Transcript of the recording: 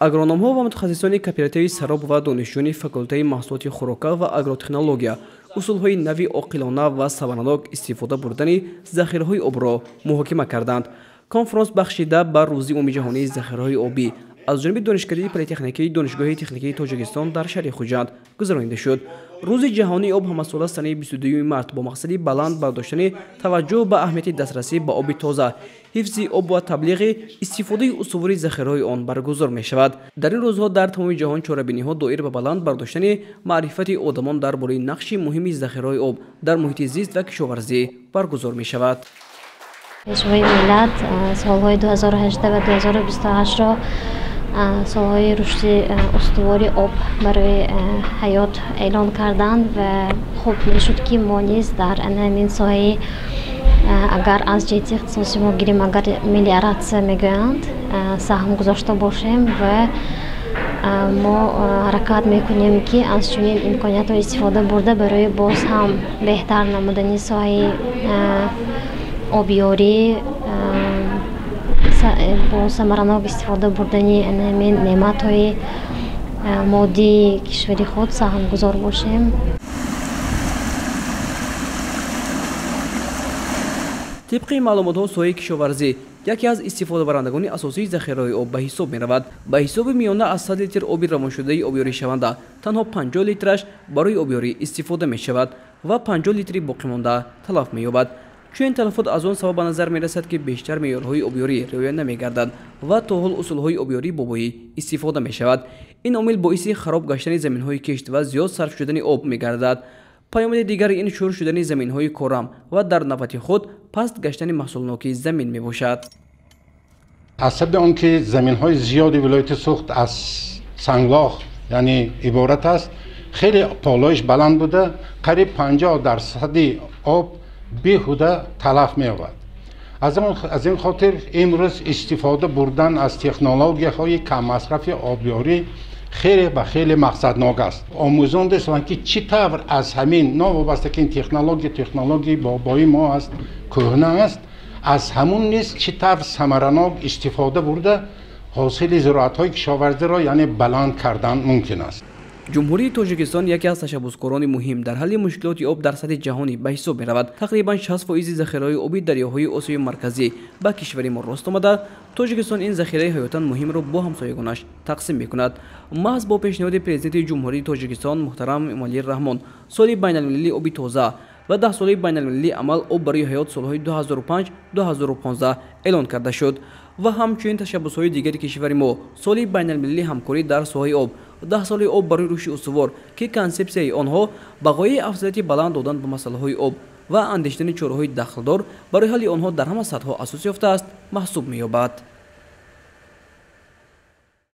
Агрономҳо ва мутахассисони кооперативи Сароб ва донишҷӯёни факултаи маҳсулоти хӯрока ва агротехнология усулҳои нави оқилона ва самаранок истифода бурдани захираҳои обро муҳокима карданд. Конфронс бахшида ба Рӯзи умумиҷаҳонии захираҳои обӣ аз ҷониби Донишкадаи политехникии Донишгоҳи техникии Тоҷикистон дар шаҳри Хуҷанд гузаронида шуд. Рӯзи ҷаҳонии об ҳамасола санаи 22 март бо мақсади баланд бардоштани таваҷҷӯҳ ба аҳамияти дастрасӣ ба оби тоза, ҳифзи об ва таблиғи истифодаи устувори захираҳои он баргузор мешавад. Дар ин рӯзҳо дар тамоми ҷаҳон чорабиниҳо доир ба баланд бардоштани маърифати одамон дар бораи нақши муҳими захираҳои об дар муҳити зист ва кишоварзӣ баргузор мешавад. Пешвои миллат солҳои 2018 ва 2028-ро солҳои рушди устувори об барои ҳаёт эълон карданд ва хуб мешуд, ки мо низ дар ҳамин соҳаи, агар аз ҷиҳати ихтисоси мо гирем, агар мелиоратсия мегӯянд, саҳм гузошта бошем ва мо ҳаракат мекунем, ки аз чунин имкониятҳо истифода бурда барои боз ҳам беҳтар намудани соҳаи обёрӣ, бо самаранок истифода бурдани ҳамин неъматҳои моддии кишвари худ саҳмгузор бошем. Тибқи маълумотҳо, соҳаи кишоварзӣ яке аз истифодабарандагони асосии захираҳои об ба ҳисоб меравад. Ба ҳисоби миёна аз 100 литр оби равоншудаи обёришаванда танҳо 50 литраш барои обёрӣ истифода мешавад ва 50 литри боқимонда талаф меёбад. Чунин талафот аз он сабаб ба назар мерасад, ки бештар меъёрҳои обёрӣ риоя намегарданд ва то ҳол усулҳои обёрии бобоӣ истифода мешавад. Ин омил боиси хароб гаштани заминҳои кишт ва зиёд сарф шудани об мегардад. Паёмади дигари ин шур шудани заминҳои корам ва дар навбати худ паст гаштани маҳсулнокии замин мебошад. Аз сабаби он ки заминҳои зиёди вилояти Суғд аз санглох, яъне иборат аст, хеле полоиш баланд буда, қариб 50% об беҳуда талаф меёбад. Аз ин хотир имрӯз истифода бурдан аз технологияҳои каммасрафи обёрӣ хеле ба хеле мақсаднок аст. Омӯзондастанд, ки чӣ тавр аз ҳамин, новобаста ки ин технология технологияи бобои мо аст, кӯҳна аст, аз ҳамун низ чӣ тавр самаранок истифода бурда ҳосили зироатҳои кишоварзиро, яъне баланд кардан мумкин аст. Ҷумҳурии Тоҷикистон яке аз ташаббускорони муҳим дар ҳалли мушкилоти об дар сатҳи ҷаҳонӣ ба ҳисоб меравад. Тақрибан 60% захираҳои оби дарёҳои Осиёи Марказӣ ба кишвари мо рост омада, Тоҷикистон ин захираи ҳаётан муҳимро бо ҳамсоягонаш тақсим мекунад. Маҳз бо пешниҳоди Президенти Ҷумҳурии Тоҷикистон муҳтарам Эмомалӣ Раҳмон соли байналмилалии оби тоза ва 10-солаи байналмилалии амал об барои ҳаёт солҳои 2005-2015 эълон карда шуд ва ҳамчунин ташаббусҳои дигари кишвари мо соли байналмилалии ҳамкорӣ дар соҳаи об, 10 соли об барои рушди устувор, ки консепсияи онҳо ба ғояи афзалияти баланд додан ба масъалаҳои об ва андешидани чораҳои дахлдор барои ҳалли онҳо дар ҳама сатҳҳо асос ёфтааст, маҳсуб меёбад.